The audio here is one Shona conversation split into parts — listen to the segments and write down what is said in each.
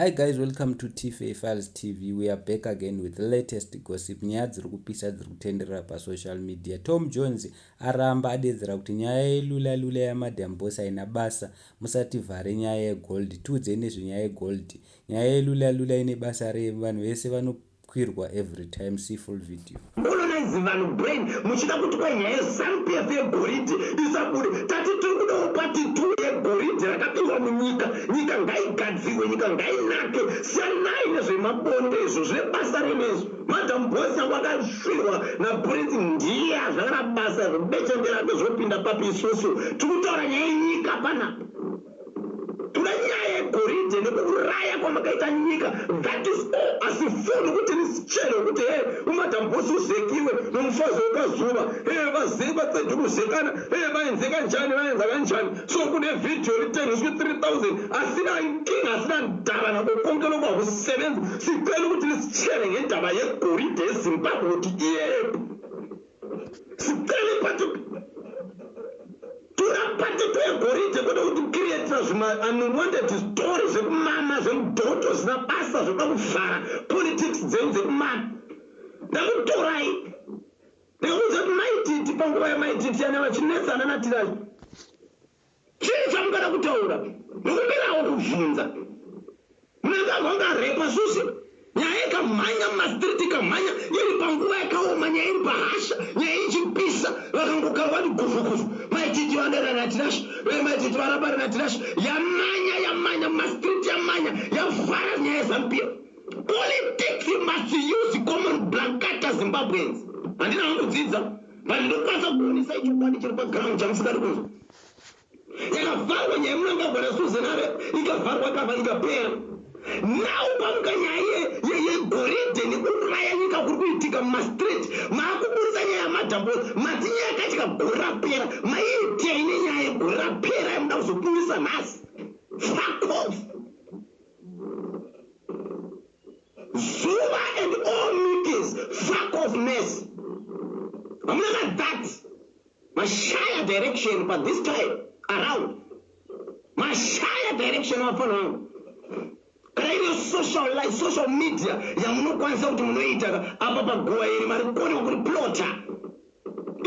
Hi guys, welcome to TFA Files TV. We are back again with the latest gossip. Nyaya dziri kupisa dziri kutenderera pasocial media. Tom Jones aramba adedzera kuti nyaya yelula lula yaMadam Boss haina basa. Musativhare nyaya yegold. Tiudzei nezvenyaya yegold. Nyaya yelula lula ine basa rei? Vanhu vese vano kwirwa every time see full video. Colonize vanhu brain muchida kuti kwai nyaya yeZanu PF yegoridhe isabude. Tati tiri kudawo part 2 yegoridhe rakabiwa munyika. Nyika ngaigadzirwe, nyika ngainake. Siyanai nezvemabonde izvo zvine basa rei nezvo. Madam Boss yangu akasvirwa naPrince ndiye hazvina kana basa izvo. Beche nderake zvopinda papi isusu tiri kutaura nyaya yenyika panapa. Toda nyaya yegoridhe nekuuraya kwamakaita nyika that is all asifuni kuti risichere kuti he umadam boss uzekiwe nomufazi wekazuva he vaze vacede kuzekana he vaenze kanjani vaenza kanjani so kune video ritengeswe 3000 asina nkinga asina ndaba nako konke lokhu akusebenzi sicela ukuthi lisichere ngendaba yegoridhe eZimbabwe kuti iyepi Sicela ipati tora patito yegoridhe kwete kuti creatira zvima unwanted story zvekumama zvemudhoto zvisina basa zvekuda kuvhara politics dzenyu dzekumama. Ndakutorai ndikakuudza kuti maititi panguva yamaititi yana vachinetsana naTirayi. Chii chamungada kutaura? Ndokumbirawo kubvunza. Mnangagwa angarepa Susie? Nyaya ikamhanya mumastreet ikamhanya iri panguva yakaoma nyaya iri pahasha nyaya ichipisa vakangokarwa vati gufu gufu mai Titi vandaira naTinashe ve mai Titi varambana naTinashe yamanya yamanya mumastreet yamanya yavhara nyaya yeZanu PF politics must use common blankata Zimbabweans handina hangu kudzidza but ndokwanisa kuonesa ichokwadi chiri paground chamusingadi kunzwa Yakavharwa nyaya yeMnangagwa naSusan Arep ikavharwa ikava ikapera. Now pamuka nyaya yegoridhe nekuuraya nyika kuri kuitika mumastreet maakuburitsa nyaya yaMadam Boss mati nyaya yakatika gore rapera maiitei nenyaya yegore rapera yamuda kuzoburitsa nhasi fuck off. Zuva and all Mickeys fuck off mess hamuna ka that. Mashaya direction pa this time around mashaya direction vafana vangu kana iriyo social life social media yamunokwanisa kuti munoita ka apa paguva iri marikonewa kuri plota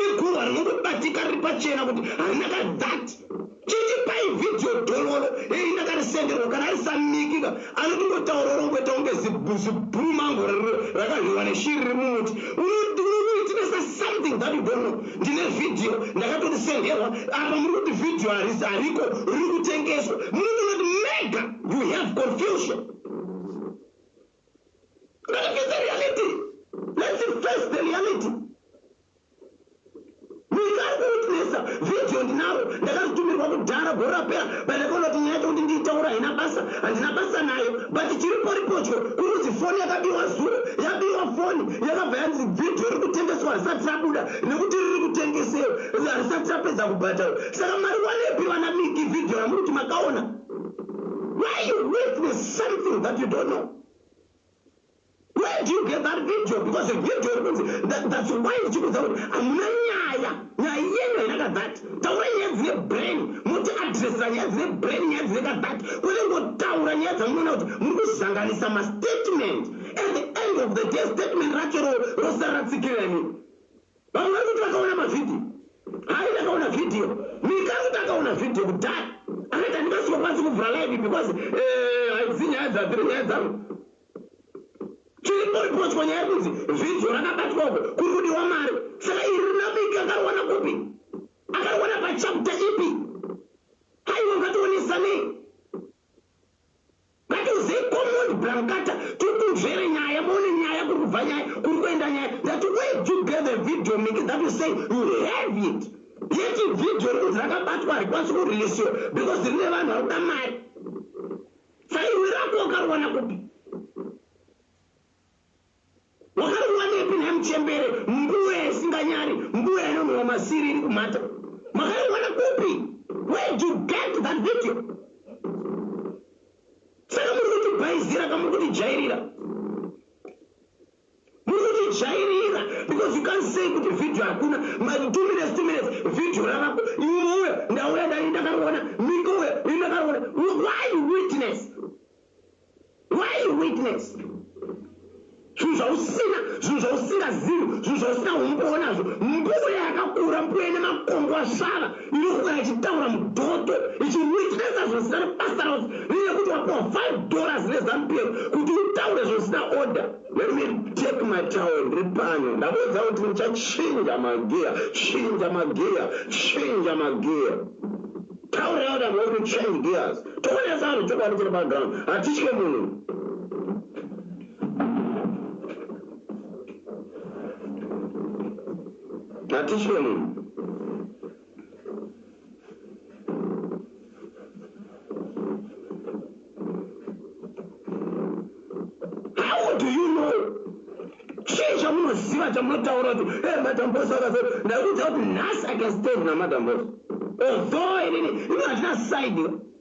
iguva rinongobatika riri pachena kuti harina ka that Chichipai video dololo hei ndakarisenderwa kana ari samiki ka anotongotaura orongoita kunge zibhurumango rakadyiwa neshiri riri mumuti unoitinesa something that you don't know ndine video ndakatorisenderwa apa muri kuti video hariko riri kutengeswa munotonoti mega you have confusion. Let's face the reality. Let's face the reality. Nyika ari kuwitnessa video ndinaro ndakazvitumirwa kudhara gore rapera but ndakaona kuti nyaya yacho kuti ndiitaura haina basa handina basa nayo but chiriporipotyo kuri kunzi foni yakabiwa zuro yabiwa foni yakabva yanzi video riri kutengeswa harisati rabuda nekuti riri kutengesewa harisati rapedza kubhadharwa saka mari wanepi vana Miki video ramuri kuti makaona why you witness something that you don't know Where do you get that video because video iri kunzi that's why ndichikuudza kuti hamuna nyaya nyaya yenyu haina ka that taurai nyaya dzine brain moti addressa nyaya dzine brain nyaya dzine ka that kwete ngotaura nyaya dzamunoona kuti muri kuzanganisa mastatement at the end of the day statement racho rosara ratsikirira imimi Vamwe vari kuti vakaona mavhidhiyo. Hayi ndakaona vhidhiyo. Mika ari kuti akaona vhidhiyo kudhara. Akati handingasingokwanisi kuvhura live because eh, haidzi nyaya dzadziri nyaya dzangu. Chiriporipotyo nyaya yekunzi vhidhiyo rakabatwa uko kuri kudiwa mari. Saka iri rina Mika akariwana kupi? Akariwana pachapter ipi? Haiwa ngationesanei. Ngatiuzei common blankata tikunzvere nyaya muone nyaya kuri kubva nyaya kuri kuenda nyaya ndati where do you get the video Mickey that you say you have it yet video riri kunzi rakabatwa harikwanisi kureleasiwa because rine vanhu vari kuda mari saka iwe rako wakariwana kupi Wakariwanepi nhai muchembere mbuya isinganyari mbuya inonhuwa masiri iri kumhata makariwana kupi where do you get that video saka muri kutibhaizira ka muri kutijairira muri kutijairira because you can't say kuti video hakuna 2 minutes 2 minutes video ravako iwe mouya ndauya ndai ndakariona miko uya ini ndakariona why you witness? witness zvinhu zvausina, zvinhu zvausingazivi, zvinhu zvausina umbowo nazvo. Mbuya yakakura, mbuya ine makongo asvava, inokuka ichitaura mudhoto, ichiwitnessa zvinosina nebasa rose, neyekuti wapiwa $5 neZanu PF kuti utaure zvinosina order. Let me take my towel, ndiri pano. Ndakuudza kuti ndichachinja magiya, chinja magiya, chinja magiya. Taura kuti I'm going to change gears. Toonesa vanhu chokwadi chiri paground. Hatitye munhu. Hatitye munhu. How do you know? Chii chamunoziva chamunotaura kuti hey, Madam Boss akazoti? Ndakuudza kuti nhasi I can stand naMadam Boss. Although inini ini handina side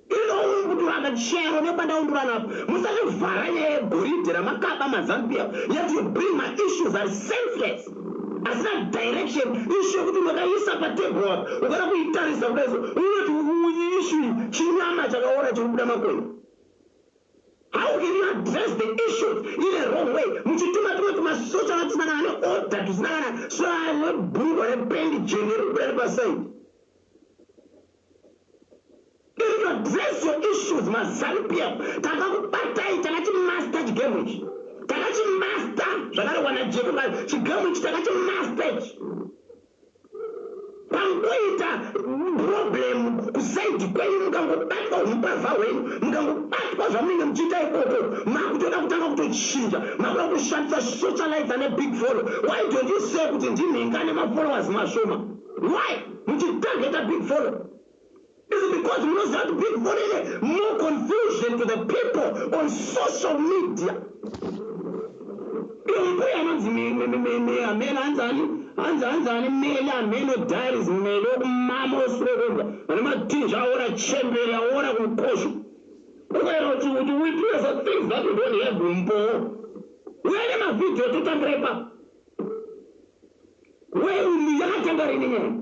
inoumbuturana chero nepandaundurana apo. Musachivhara nyaya yegoridhe ramakaba maZanu PF, yet you bring my issues are senseless, asina direction. Issue yekuti makaisa patable apa, ukada kuitarisa kudai so unoti issue chinyama chakaora chiri kubuda makonye. How can you address the issues in a wrong way, muchituma tumwe tumasocha vatisina kana neorder, tusina kana so nebhurugwa rependi jene riri kubuda nepaside? If you address your issues, maZanu PF, takakubatai, takachimaster chigame ichi, takachimaster zvakarohwa naJeku. Chigame ichi takachimaster ichi. Pangoita problem kuside kwenyu, mukangobatwa umbavha hwenyu, mukangobatwa zvamunenge muchiita ikoko, makutoda kutanga kutochinja, makuda kushandisa socialites ane big follow. Why don't you say kuti ndinhinga nemafollowers mashoma? Why muchitargeta big follow? Is it because munoziva kuti big follow ine more confusion to the people on social media? Iyo mbuya anonzi amene, hanzani, hanzi, hanzani, Mele Ameno Diaries, Mele okumama osurekodwa ane matinji aora, chembere aora kumukosho, ukaita kuti witness things that you don't have umbowo. Uya nemavhidhiyo totambira ipapo. When yakatanga rini nyaya?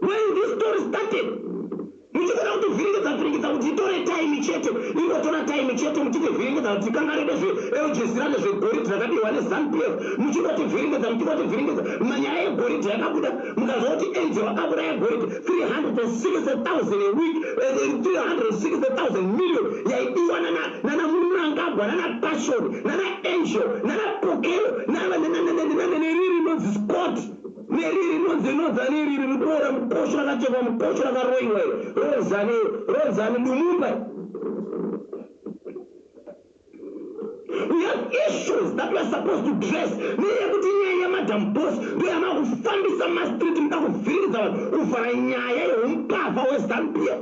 When this story started? Muchikuda kutivhiringidza vhiringidza kuti itore time chete, ingotora time chete, muchitivhiringidza kuti tikangare nezveAl Jazeera, nezvegoridhe rakabiwa neZanu PF. Muchingotivhiringidza, muchingotivhiringidza. Manyaya yegoridhe yakabuda, mukazwa kuti Angel akabuda yegoridhe 360 000 a week, 360 000 million yaidiwa nana Mnangagwa, nana Passion, nana Angel, nana Pokero, neriri rinonzi Scott, neriri rinonzi ani, riri rikuora mukosho, rakachekwa mukosho, rakaroiwa, ronzani, ronzani Lumumba. We have issues that we are supposed to address. Neyekuti nyaya yaMadam Boss ndo yamakufambisa mastreet, muda kuvhiringidza vanhu, kuvhara nyaya yeumbavha weZanu PF.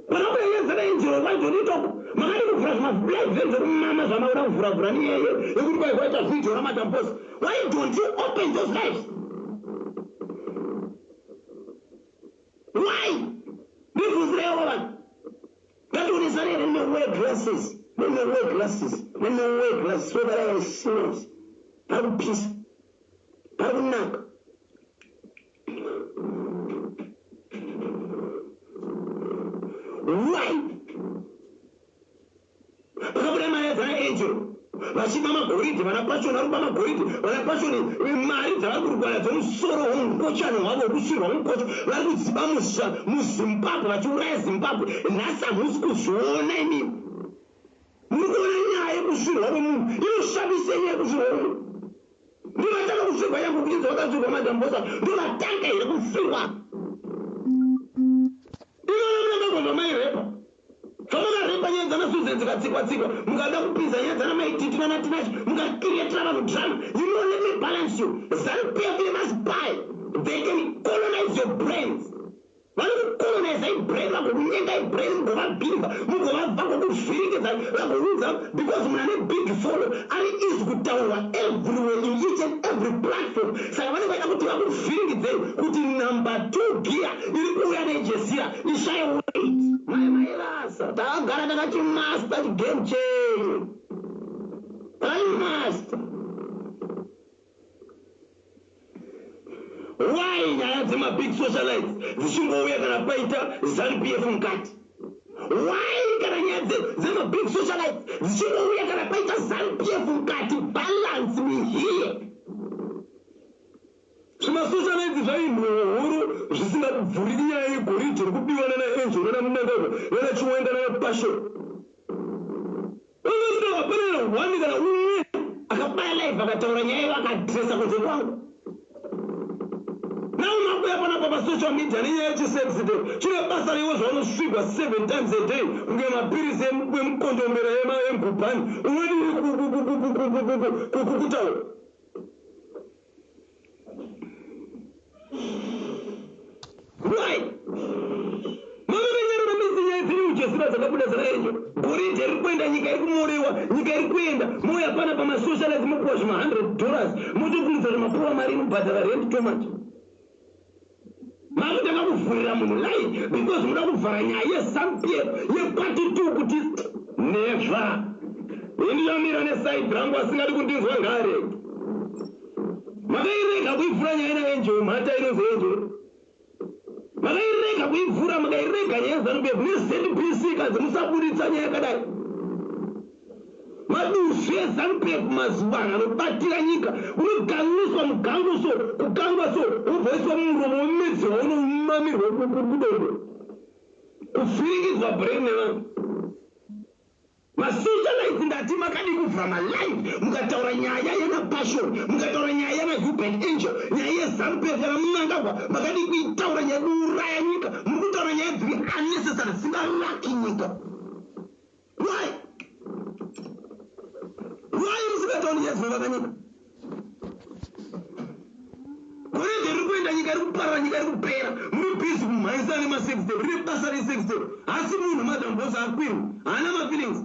Pakabuda Angel, why don't you talk? Makadi kuvhura zvimalive zvekumama zvamakuda kuvhuravhura nenyaya yekuti kwai kwaita vhidhiyo raMadam Boss. Why don't you open those lives? Why? Ndibvunzireiwo vanhu, ngationesane. Let me wear glasses, let me wear glasses, let me wear glasses so that I can see us. Pari kupisa, pari kunaka. Why vakabuda mari yadzana Angel vachiba magoridhe? Vana Passion vari kuba magoridhe, vana Passion mari dzavari kurugwana dzomusoro woungochani hwavo hwekusvirwa mukosho vari kudziba muZimbabwe, vachiuraya Zimbabwe. Nhasi hamusi kuzviona imimi, muri kuona nyaya yekusvirwa kwemunhu inoshabisa. Nyaya yekusvirwa kwemunhu, ndovatanga kusvirwa yangu kuchinzi vakasvirwa Madam Boss, ndovatanga here kusvirwa? Ivana Mnangagwa, zvamairepa, zvamakarepa, nyaya dzana Susan dzikatsikwa tsikwa, mukada kupinza nyaya dzana Maititi nanaTinashi, mukakirietera vanhu drama. You know, let me balance you. ZANU PF yemaspy, they can colonize your brains. Vanokucolonize ibrain, vagokunyenga ibrain, mugovabhirivha, mugovabva kukuvhiringidza, vagoudza because munhu ane big follow ari easy kutaurwa everywhere, in each and every platform. Saka vanenge vaida kuti vakuvhiringidzei kuti number two gear iri kuuya neJezira ishaye weight. Mai mairasa, takagara takachimaster chigame chenyu, takachimaster. Why nyaya dzemabig socialites dzichingouya kana paita ZANU PF mukati? Why kana nyaya dzemabig socialites dzichingouya kana paita ZANU-PF mukati? Balance me here. Zvimasocialites zvainhuwo huru zvisingabvuriri nyaya yegoridhe rikubiwa nana Angel nana Mnangagwa nana Chiwenga nana Passion. Vanga hapana kana one kana umwe akabaya live akataura nyaya iyo akadresa kunze kwangu. Now makuya panapa pasocial media nenyaya yechisex tape chine basa reiwo zvaunosvigwa 7 times a day kunge mapirisi emukondombera emgubhani unodii kutaura? Why? Makakanyarara misi nyaya dziri mujesira dzakabuda dzakaenjo. Goridhe riri kuenda, nyika iri kumorewa, nyika iri kuenda. Mouya pana pamasocialites mopuwa zvima 100 dollars motobvunza kuti mapuwa mari inobhadhara rent too much. Makutanga kuvhurira munhu line because muda kuvhara nyaya yeZANU-PF yepati 2 kuti never. Indichamira neside rangu, asingadi kundinzwa ngaarege. Makairega kuivhura nyaya naAngel, mhata inonzi Angel. Makairega kuivhura, makairega nyaya yeZANU-PF neZBC kanzi musabuditsa nyaya yakadai. Maduzvi eZANU-PF mazuva anobatira nyika unogangiswa mugango so kukangwa so wobvaiswa mumuromo wemedzi waunomamirwa kudondo kuvhiringidzwa brain nevanhu. Masocialites ndati makadi kuvhura malive mukataura nyaya yana Passion, mukataura nyaya yana Uebert Angel, nyaya yeZANU-PF yana Mnangagwa, makadi kuitaura nyaya yekuuraya nyika? Muri kutaura nyaya dziri unnecessary dzisingavaki nyika. Why? Why musingatauri nyaya dzinovaka nyika? Goridhe riri kuenda, nyika iri kuparara, nyika iri kupera, muri busy kumhanyisana nemasex tape. Rine basa resex tape? Asi munhu Madam Boss akwirwa, haana mafeelings.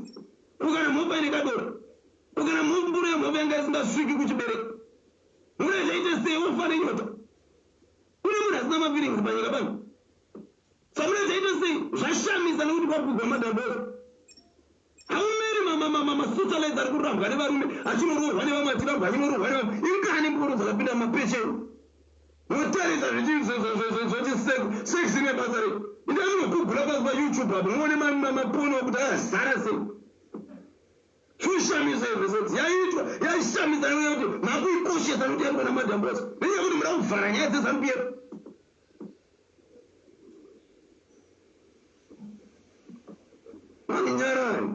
Ukana mhofa ine kadora, ukana mhumburo yemhofa yanga isingasviki kuchibereko, muna chaite sei? Wofa nenyota. Kune munhu asina mafeelings panyika pano? Samuna chaite sei? Zvashamisa nekuti kwapugwa Madam Boss. Haumeri masocialites ari kurambwa nevarume achinoroorwa nevamwe, achirambwa achinoroorwa nevamwe. Ingani mboro dzakapinda mumapecheni? Motarisa zvoti sex ine basa rei? Indai munogugula pasi paYouTube apo muone mapono kuti akazara sei. Zvinoshamisa izvo. Sex yaitwa yaishamisa nenyaya kuti makuikoshesa nekuti yaitwa naMadam Boss, nenyaya yekuti muda kuvhara nyaya dzeZANU-PF. Maninyarari,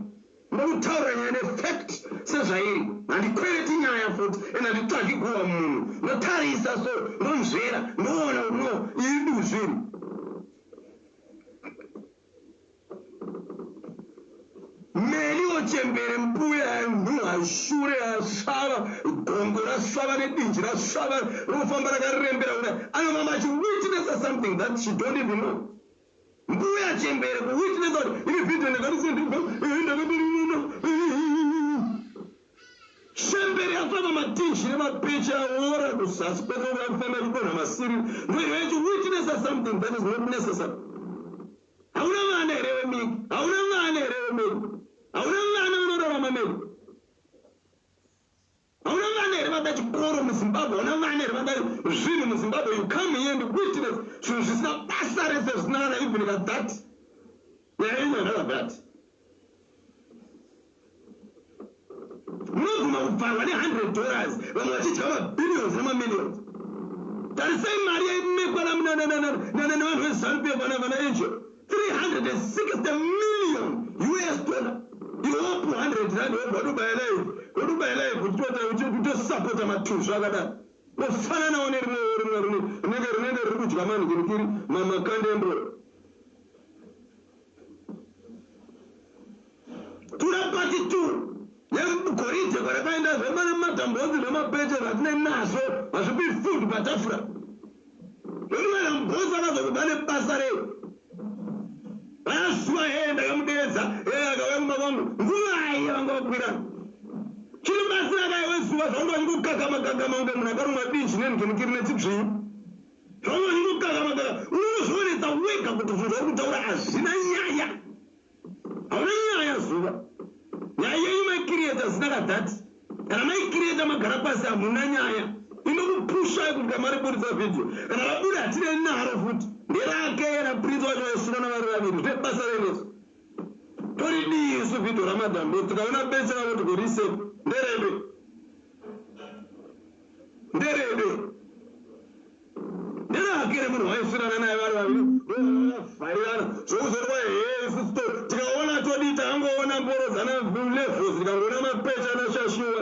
ndokutaura nyaya nefact sezvairi. Handikwereti nyaya futi and handitsvagi guhwa munhu. Ndotarisa so, ndonzvera, ndoona kuti no, iri duzvi iri. Meliwo chembere mbuya yanhuhwa shure yasvava, gongo rasvava nedinji rasvava, rinofamba rakarembera kudai, anofamba achiwitnessa something that she don't even know. Mbuya chembere kuwitnessa kuti ini vhidhiyo ndakarisendirwa ndakadiriona. Chembere yafamba matinji nemapeche aora kuzasi kwekafamba kudonha masiri, ndoichiwitnessa something that is not necessary. Hauna vana here wemiki? Hauna vana here wemiki? Hauna vana vanorarama meki? Hauna vana here vada chikoro muZimbabwe? Hauna vana here vada zvinhu muZimbabwe? You come here and witness zvinhu zvisina basa rese, zvisina kana even kathat. Nyaya yenyu haina kathat. Munobvuma kubvarwa ne100 dollars, vamwe vachidya mabillions nemamillions. Tarisai mari yaimekwa nevanhu veZANU-PF, vana vana Angel, 360 million US dollar. Iwopo 100 rand wobva watobaya live, watobaya live uchitosapota matuzvi akadaro. Ofananawo nerimwe rinenge rinenge riri kudya manhikinikiri mamakande emboro. Tura pati 2 yegoridhe kwarakaenda zvemana madhambonzi nemapeche zvatinei nazvo, hazvipi food patafura. Nokuti madhambonzi akazokuba nebasa rei? Vanazuva hee, ndakamudeedza hee, akauya kumba kwangu nguvai yavanga vakwira chiri basi rakaiwe zuva zvaunga vachingokakama kakama kunge munhu akarumwa dinji nenhikinikiri nechidzvinyu. Zvaunga vachingokakama kaka, unongozvionetsa wega kuti zvinhu zvauri kutaura hazvina nyaya. Hauna nyaya zuva. Nyaya yenyu maicreata zina kadhati. Kana maicreata magara pasi, hamuna nyaya inokupushai kuti kamariburitsa vhidhiyo. Kana rabuda hatinei naro futi, nderake naPrince wacho vaisungana vari vaviri. Zvine basa reneso. Toridii isu vhidhiyo raMadam Boss tikaona beche ravo tigoriisepi? Nderedu. Nderedu. Nderake remunhu waisvirana naye vari vaviri ndovakavharirana zvokuzorwa hee isusu to tikaona todii takangoona mboro dzana levels tikangoona mapecha ana shashuwa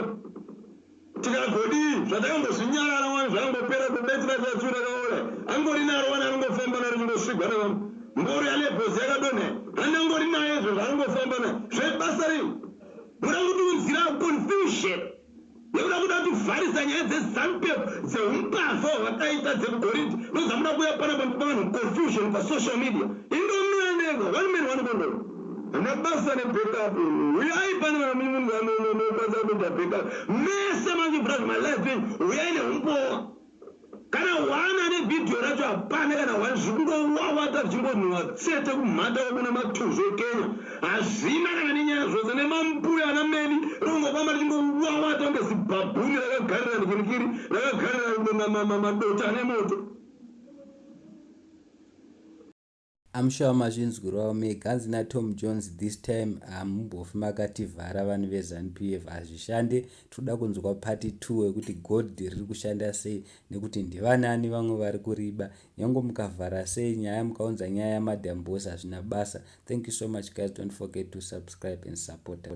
Tikagodii zvatakambozvinyarara wani zvakangopera kubetsera chachu rakaora angori naro wani anongofamba naro chingosvigwa nevamwe mboro yalevels yakadonha handangori nayo izvo zvaangofamba nayo zvebasa rei muda kutiunzira confusion yekuda kuda kutivharisa nyaya dzezanupf dzeumbavha hwavakaita dzegoridhe ndodzamuda kuuya panapa muchipa vanhu confusion pasocial media indomira ndega one man one condom Hamuna basa ne backup imi. Huyai pano kana munokwanisa kuita backup. Mese machivhura zvima live venyu huyai nehumbowa. Kana one ane video racho hapana kana one zvikungowawata zvichingonhuwa tsete kumhata kwako nematuzvi eKenya. Hazvina kana nenyaya zvose nemambuya ana Meli rinongofamba richingowawata kunge zibhabhuni rakagarira ndikirikiri rakagarira madota ane moto. I'm sure mazvinzwirawo mega hanzi naTom Jones this time hamumbofi makativhara vanhu veZanu PF hazvishande tinoda kunzwa part 2 yekuti gold riri kushanda sei nekuti ndivanani vamwe vari kuriba nyange mukavhara sei nyaya mukaunza nyaya yaMadam Boss hazvina basa thank you so much guys don't forget to subscribe and support.